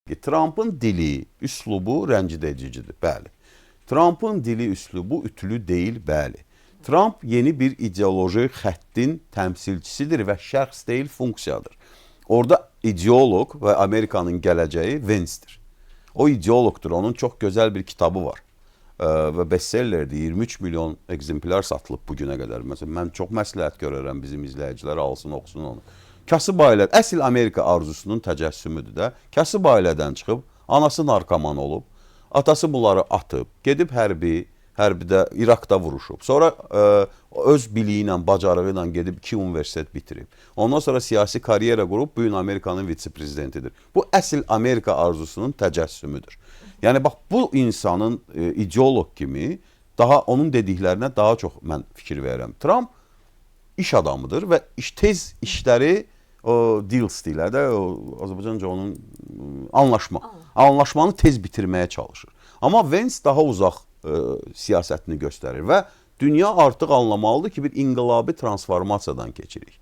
Trumpın dili, üslubu rəncdedicidir, bəli. Trumpın dili, üslubu ütülü deyil, bəli. Trump yeni bir ideoloji xəttin təmsilçisidir və şəxs deyil, funksiyadır. Orada ideoloq və Amerikanın gələcəyi Vance-dir. O ideoloqdur, onun çox gözəl bir kitabı var. Və bestsellerdir. 23 milyon ekzemplyar satılıb bu günə qədər. Məsələn, mən çox məsləhət görərəm bizim izləyicilər alsın, oxusun onu. Kasıb ailə, əsl Amerika arzusunun təcəssümüdür də. Kasıb ailədən çıxıb, anası narkoman olub, atası bunları atıb, gedib hərbidə İraqda vuruşub. Sonra öz biliyi ilə, bacarığı ilə gedib 2 universitet bitirib. Ondan sonra siyasi karyera qurub bu gün Amerikanın vitse-prezidentidir. Bu əsl Amerika arzusunun təcəssümüdür. Yəni bax bu insanın ideoloq kimi daha onun dediklərinə daha çox mən fikir verirəm. Trump iş adamıdır və tez işləri o deals deyirlər də, o Azərbaycanca onun anlaşma. Anlaşmanı tez bitirməyə çalışır. Amma Vance daha uzaq siyasətini göstərir və dünya artıq anlamalıdır ki, bir inqilabi transformasiyadan keçirik.